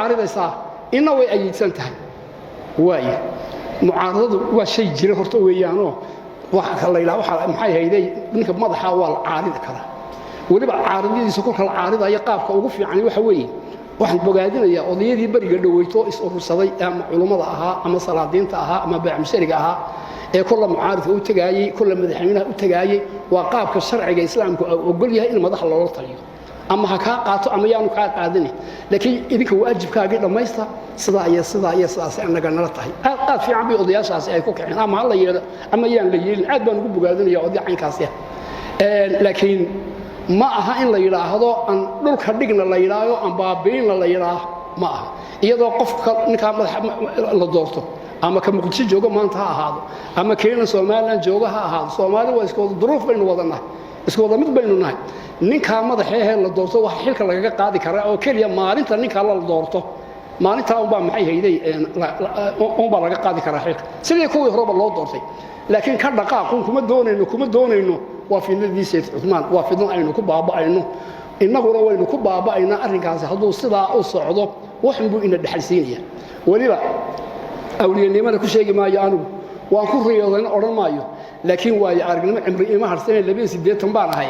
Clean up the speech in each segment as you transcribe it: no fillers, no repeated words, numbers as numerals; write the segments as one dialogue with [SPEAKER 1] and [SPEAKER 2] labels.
[SPEAKER 1] Mucaaridaysaa inna way ayiidsan tahay. Waaya, mucaaradadu waa shay jira horta weeyaanoo waxa la yidhaha waxa maxay hayday, ninka madaxa waa la caaridi karaa. Weliba caaridadiisa kolka la caaridayo, qaabka ugu fiican waxa weeye, waxaan bogaadinayaa odayadii beriga dhoweyto is urursaday, ama culummada ahaa ama salaadiinta ahaa ama beecmushariga ahaa, ee kolla mucaaridka u tagaayey, kolla madaxweynaha u tagaayey. Waa qaabka sharciga Islaamku ogol yahay in madaxa loola taliyo, ama ha kaa qaato ama yaanu kaa qaadani, laakiin idinka waajibkaagii dhammaysta. Sidaa iyo sidaa iyo sidaas annaga nala tahay. Aad aad fiican bay odayaashaasi ay ku kaceen, ama ha la yeelo ama yaan la yeelin. Aad baan ugu bogaadinaya oday caynkaasi ah, laakiin ma aha in la yidhaahdo aan dhulka dhigna la yidhaahdo, aan baabiinna la yidhaah, ma aha. Iyadoo qofka ninkaa madaxa la doorto, ama ka Muqdisho jooga maanta ha ahaado ama keena Somaliland jooga ha ahaado, Soomaali waa isku wada duruuf baynu wada nahay, isku wada mid baynu nahay. Ninkaa madaxeehee la doorto waxa xilka lagaga qaadi karaa oo keliya maalinta ninkaa la doorto. Maalintaa unbaa maxay hayday, unbaa laga qaadi karaa xilka, sidii kuwii horeba loo doortay. Laakiin ka dhaqaaqun kuma doonayno, kuma doonayno. Waa fidnadii Sayd Cumaan, waa fidnad aynu ku baaba'ayno, innaguna waynu ku baaba'aynaa. Arrinkaasi hadduu sidaa u socdo, waxun buu ina dhexalsiinaya. Weliba awliyanimana ku sheegi maayo, anigu waan ku riyoodayna odhan maayo, laakiin waayo aragnimo, cimri ima harsane, 82 baan ahay.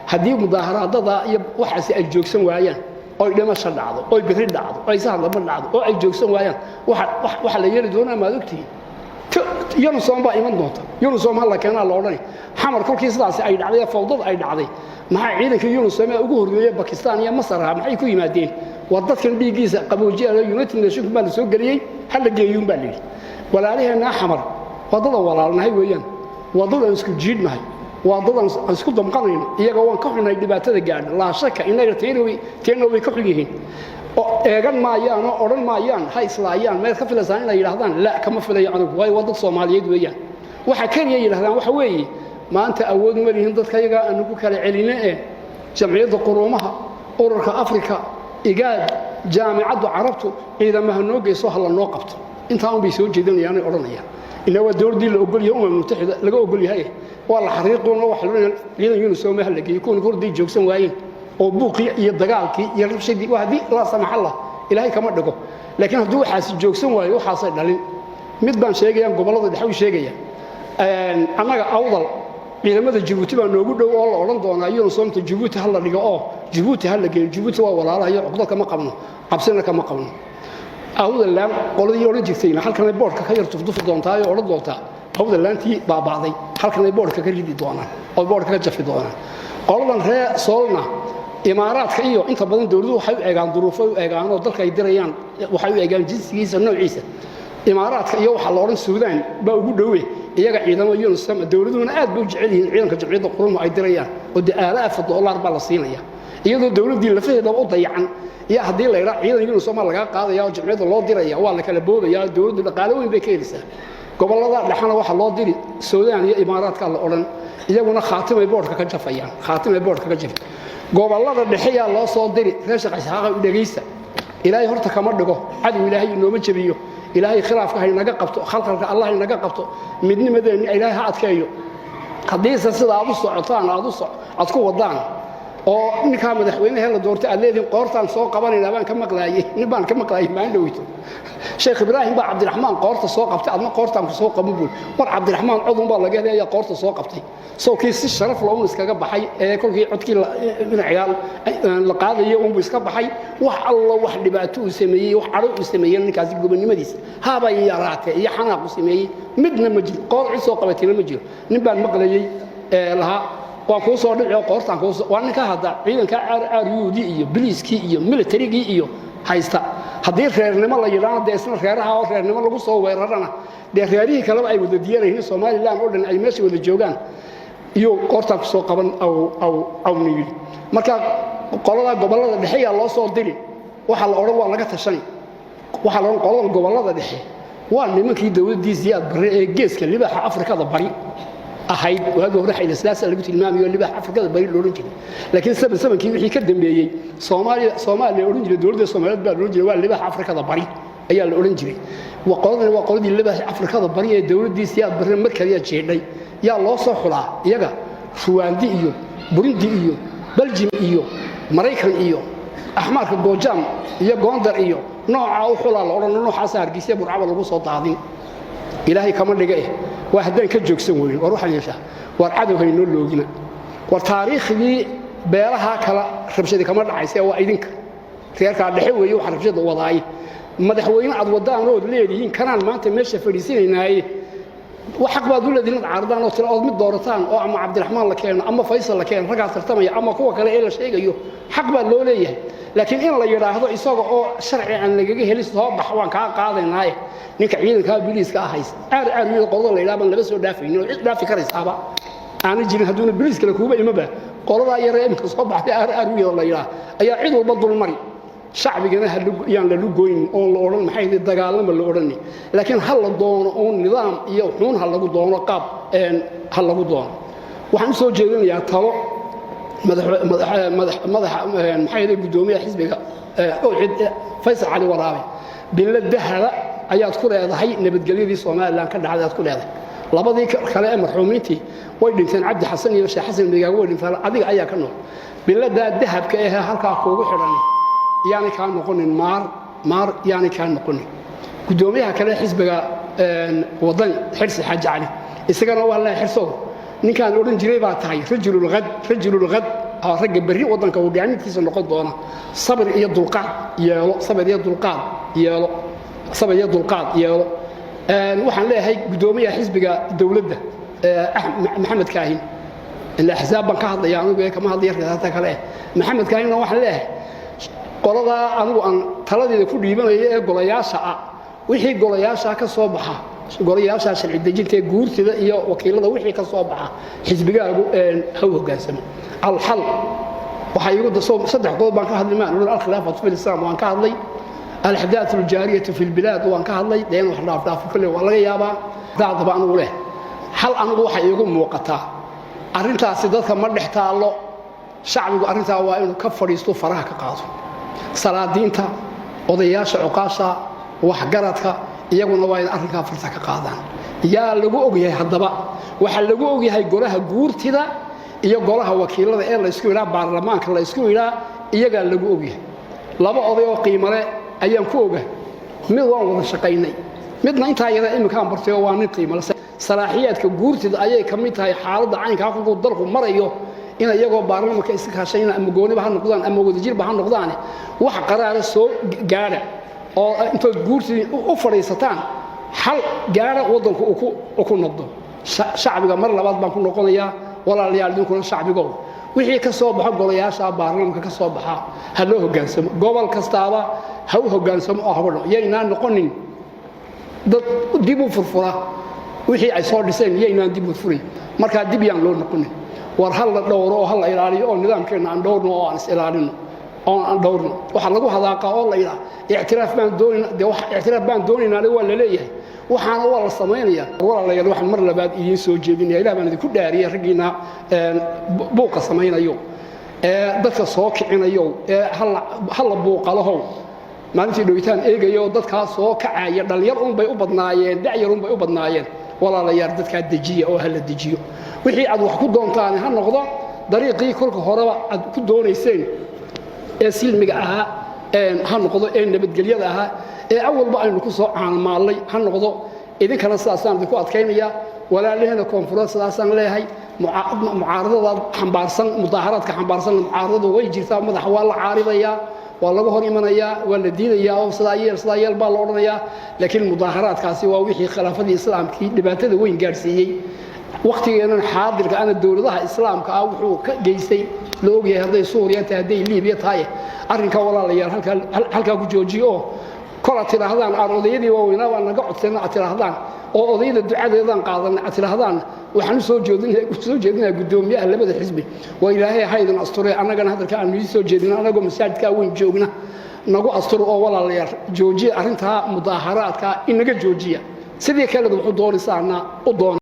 [SPEAKER 1] Haddii mudaaharaadada iyo waxaasi ay joogsan waayaan, oy dhimasho dhacdo, oy biri dhacdo, oy sahadlaba dhacdo, oo ay joogsan waayaan, waxa la yeeli doonaa maad ogtihiin? UNISOM baa iman doonta. UNISOM ha la keenaa la odhanay. Xamar kolkii sidaasi ay dhacday ee fawdada ay dhacday, maxaa ciidankii UNISOM ee ugu horreeyey Bakistan iyo Masar ahaa maxay ku yimaadeen? Waa dadkan dhiiggiisa qaboojiya. United Nations baa la soo geliyey, ha la geeyuun baa la yidhi. Walaalaheennaa Xamar waa dadan walaalnahay weeyaan, waa dad aan isku jiidhnahay, waa dad aan isku damqanayno. Iyaga waan ka xunnahay dhibaatada gaadha, laa shaka. Innaga teena way ka xun yihiin oo eegan maayaan oo odhan maayaan ha islaayaan. Meed ka filaysaan inay yidhahdaan? La kama filayo anigu, waayo waa dad Soomaaliyeed weeyaan. Waxa keliya yidhahdaan waxa weeye, maanta awood ma lihin dadka yagaa aanu ku kala celine ee Jamciyadda Quruumaha, Ururka Afrika, IGAD, Jaamicaddu Carabtu ciidamaha noo geyso, ha la noo qabto. Intaa un bay soo jeedinayaanay odhanayaan. Ina waa dowladdii la ogol yahay, Umam Mutaxida laga ogol yahay, waa la xariiquuna waxa la odhanaya ciidan UNISOM ha la geeyo. Kuwan horday joogsan waayeen oo buuqii iyo dagaalkii iyo rabshadii, waa haddii laa samax Allah, Ilaahay kama dhigo, laakiin haddii waxaasi joogsan waayo, waxaasay dhalin. Mid baan sheegayaan, gobollada dhexe u sheegaya. Annaga Awdal ciidamada Jabuuti baa noogu dhow oo la odhan doonaa UNISOMta Jabuuti ha la dhigo oo Jabuuti ha la geeyo. Jabuuti waa walaalahayo, cuqdo kama qabno, cabsina kama qabno. Awdalaan qoladii odhan jirtayna halkanay boodhka ka yar tuftufi doontaa oo odhan doontaa Awdalaantii baaba'day halkanay boodhka ka ridi doonaan oo boodhka ka jafi doonaan. Qoladan ree Soolna Imaaraadka iyo inta badan dowladuhu waxay u eegaan duruufay u eegaan oo dalka ay dirayaan waxay u eegaan jinsigiisa, noociisa. Imaaraadka iyo waxaa la odhan Suudaan baa ugu dhowe iyaga ciidamo UNISOM. Dowladuhuna aad bay u jecel yihiin ciidanka Jamciyadda Quruumaha ay dirayaan, oo dee aalaafa dollar baa la siinaya, iyadoo dowladdii lafaheedaba u dayacan. Iyo haddii la idhaa ciidan UNISOM lagaa qaadaya oo jamciyadda loo diraya, waa la kala boobaya, dowladdu dhaqaale weyn bay ka helaysaa. Gobollada dhexena waxaa loo diri Suudaan iyo Imaaraadka la odhan, iyaguna khaatimay boodhka ka jafayaan, khaatimay boodhka ka jafay. Gobollada dhexe yaa loo soo diri? Reer Sheekh Isxaaqa u dhegaysta. Ilaahay horta kama dhigo cadow, Ilaahay inooma jebiyo. Ilaahay khilaafka haynaga qabto, khalkhalka Allah haynaga qabto, midnimadeenna Ilaahay ha adkeeyo. Haddiise sida aad u socotaan aad ku wadaan oo ninkaa madaxweynahe la doortay aad leedihin qoortaan soo qabanaynaa, baan ka maqlaayey, nin baan ka maqlaayey maalin dhoweyto, Sheekh Ibraahim baa Cabdiraxmaan qoorta soo qabtay, adna qoortaan ku soo qaban buul. War Cabdiraxmaan codun baa laga helaya, qoorta soo qabtay. Soo kii si sharaf la un iskaga baxay ee kolkii codkii dhinacigaal la qaadayay unbuu iska baxay. Wax allo wax dhibaato uu sameeyey, wax cadho uu sameeyey ninkaasi gobonnimadiisa haaba yaraatee iyo xanaaq uu sameeyey midna ma jiro, qoor cid soo qabatayna ma jiro. Nin baan maqlayey lahaa waan kuu soo dhici oo qoortaan kuu soo. Waa ninka hadda ciidanka RRUdii iyo biliiskii iyo militarigii iyo haysta. Haddii reernimo la yidhaahdo, dee isna reeraha oo reernimo lagu soo weerarana, dee reerihii kaleba ay wada diyaanayihiin, Somaliland oo dhan ay meesha wada joogaan iyo qoortaan kusoo qaban awna yidhi. Marka qolada gobollada dhexe yaa loo soo diri? Waxaa la odhan waa laga tashani. Waxaa la odhan qolada gobollada dhexe waa nimankii dowladdii Siyaad Barre ee geeska libaaxa Afrikada Bari ahayd. Waagii hore Xayla Silaasa lagu tilmaamayo libaaxa Afrikada Bari la odhan jiray, laakiin 77-kii wixii ka dambeeyey Soomaaliya Soomaaliya odhan jiray, dowladda Soomaaliyeed baa la odhan jiray. Waa libaaxa Afrikada Bari ayaa la odhan jiray. Qoladani waa qoladii libaaxa Afrikada Bari ee dowladdii Siyaad Barre markaliya jeedhay. Yaa loo soo xulaa iyaga? Ruwaandi iyo Burundi iyo Beljim iyo Maraykan iyo axmaarka Goojaam iyo Goondar iyo Noocaa u xulaa la odhan, noocaasa Hargeysa, Burcaba lagu soo daadin. Ilaahay kama dhiga eh, waa haddaan ka joogsan weyn. War waxaan yeeshaa, war cadow haynoo loogina. War taariikhdii beelaha kala rabshadi kama dhacaysa, waa idinka reerkaa dhexe weeye waxa rabshada wadaay. Madaxweyne aad wadaan ood leedihiin kanaan maanta meesha fadhiisanaynaaye, xaq baad u leedihiin inaad caaridaan oo tira ood mid doorataan, oo ama Cabdiraxmaan la keeno ama Faysal la keeno, raggaas tartamaya ama kuwa kale ee la sheegayo, xaq baa loo leeyahay. Laakiin in la yidhaahdo isaga oo sharci aan lagaga helin soo bax, waan kaa qaadaynaaye, ninka ciidankaa biliiska ah haysta aar aar wiil qolada la yidhaha baan laba soo dhaafaynin oo cid dhaafi karaysaaba aana jirin. Hadduuna biliis kale kuuba imaba, qoladaa yaree iminka soo baxday aar aar wiil la yidhaha ayaa cid walba dulmari. Shacbigana yaan la lugoynin oon la odhan maxay dagaalama la odhani, laakiin ha la doono uun nidaam iyo xuun ha lagu doono, qaab ha lagu doono. Waxaan u soo jeedinayaa talo madaxa, maxay guddoomiyaha xisbiga Faysal Cali Waraabe. Bilo dahaba ayaad ku leedahay nabadgelyadii Somaliland ka dhacday aad ku leedahay. Labadii kale ee marxuumiintii way dhinteen, Cabdi Xasan iyo Sheekh Xasan Migaag way dhinteen, adiga ayaa ka nool. Biladaa dahabka ahee halkaa kuugu xidhan yaanay kaa noqonin maar maar, yaanay kaa noqonin. Guddoomiyaha kale xisbiga Wadani, Xirsi Xaaji Cali, isagana waa leeyahay: Xirsow, ninkaan odhan jiray baa tahay rajulul ghad, rajulul ghad, ragga berri waddanka hogaamintiisa noqon doona. Sabir iyo dulqaad yeelo, sabir iyo dulqaad yeelo, sabir iyo dulqaad yeelo. Waxaan leeyahay guddoomiyaha xisbiga dowladda, Maxamed Kaahin, ila axsaab baan ka hadlaya anigu ee kama hadlaya reerta kale. Maxamed Kaahinna waxaan leeyahay, qoladaa anigu aan taladeeda ku dhiibanayo ee golayaasha ah, wixii golayaasha ka soo baxa, golayaasha sharci dejinta ee guurtida iyo wakiilada, wixii ka soo baxa xisbigaagu ha u hoggaansamo. Alxal waxaa iigu saddex qodob baan ka hadlay maan: الخلافة في الإسلام waan ka hadlay, الأحداث الجارية في البلاد waan ka hadlay, dee in wax dhaafdhaafo kolley waa laga yaabaa. Daadaba anigu leh xal, anigu waxay iigu muuqataa arrintaasi dadka ma dhex taallo. Shacbigu arrintaa waa inuu ka fadhiisto, faraha ka qaado. Salaadiinta, odayaasha, cuqaasha, waxgaradka, iyaguna waa in arrinkaa farta ka qaadaan. Yaa lagu ogyahay haddaba? Waxaa lagu ogyahay golaha guurtida iyo golaha wakiilada ee laysku yidhaa baarlamaanka laysku yidhaa, iyagaa lagu ogyahay. Laba oday oo qiimale ayaan ku oga, mid waan wada shaqaynay, midna intaa yada iminkaan bartay oo waa nin qiimale. Salaaxiyaadka guurtida ayay ka mid tahay xaaladda caynkaa kolkuu dalku marayo in iyagoo baarlamanka iska kaashayna, ama gooniba ha noqdaan ama wadajirba ha noqdaane, wax qaraara soo gaadha oo intood guurtidii u fadhiisataan xal gaadha waddanku uu ku noqdo. Shacbiga mar labaad baan ku noqonayaa. Walaalayaal, idinkuna shacbigow, wixii ka soo baxo golayaasha baarlamanka ka soo baxa ha loo hoggaansamo, gobol kastaaba ha u hoggaansamo oo hagu dhamo. Yaynaan noqonin dad dib u furfura wixii ay soo dhiseen, yaynaan dib u furin. Markaa dib yaan loo noqonin. War ha la dhowro oo ha la ilaaliyo oo nidaamkeenna aan dhowrno oo aan is ilaalino oo aan dhowrno. Waxaa lagu hadaaqaa oo la yidhaa ictiraaf baan doonayna, dee wax ictiraaf baan doonaynaa waa la leeyahay, waxaana waa la samaynayaa. Walaalayaal, waxaan mar labaad idiin soo jeedinaya, Ilah baan idinku dhaariyay, raggiina buuqa samaynayo ee dadka soo kicinayo ee halla buuqalahow, maalintii dhowitaan eegayo dadkaa soo kacaya, dhalinyar unbay u badnaayeen, dacyar unbay u badnaayeen. Walaalayaal, dadkaa dejiya oo ha la dejiyo. Wixii aad wax ku doontaan ha noqdo dariiqii kolka horeba aad ku doonayseen ee silmiga ahaa ha noqdo, ee nabadgelyada ahaa ee awalba aynu ku soo caanmaallay ha noqdo. Idinkana sidaasaan idinku adkaynayaa. Walaalaheena koonfureed sidaasaan leeyahay. Mucaaradada xambaarsan, mudaaharaadka xambaarsan, mucaaradadu way jirtaa. Madaxa waa la caaridayaa, waa laga hor imanayaa, waa la diidayaa oo sidaa yeel, sidaa yeel baa la odhanayaa. Laakiin mudaaharaadkaasi waa wixii khilaafadii islaamkii dhibaatada weyn gaadhsiiyey. Wakhtigeenan xaadirka ana dowladaha islaamka ah wuxuu ka geystay la ogyahay, hadday Suuriya tahay, hadday Liibiya tahay. Arrinka, walaalayaal, halkaa ku joojiyo oo kol aad tidhaahdaan aan odayadii waaweynaa baan naga codsana aad tidhaahdaan oo odayada ducadeedaan qaadanay aad tidhaahdaan, waxaan usoo jeedinayaa guddoomiyaha labada xisbi, waa Ilaahay haydin asture, annagana hadalka aanu ii soo jeedina annagoo masaajidkaa weyn joogna nagu asturo oo walaalayaal joojiya arrintaa mudaaharaadka, inaga joojiya. Sidii kaleed wuxuu doonaysaana u doona.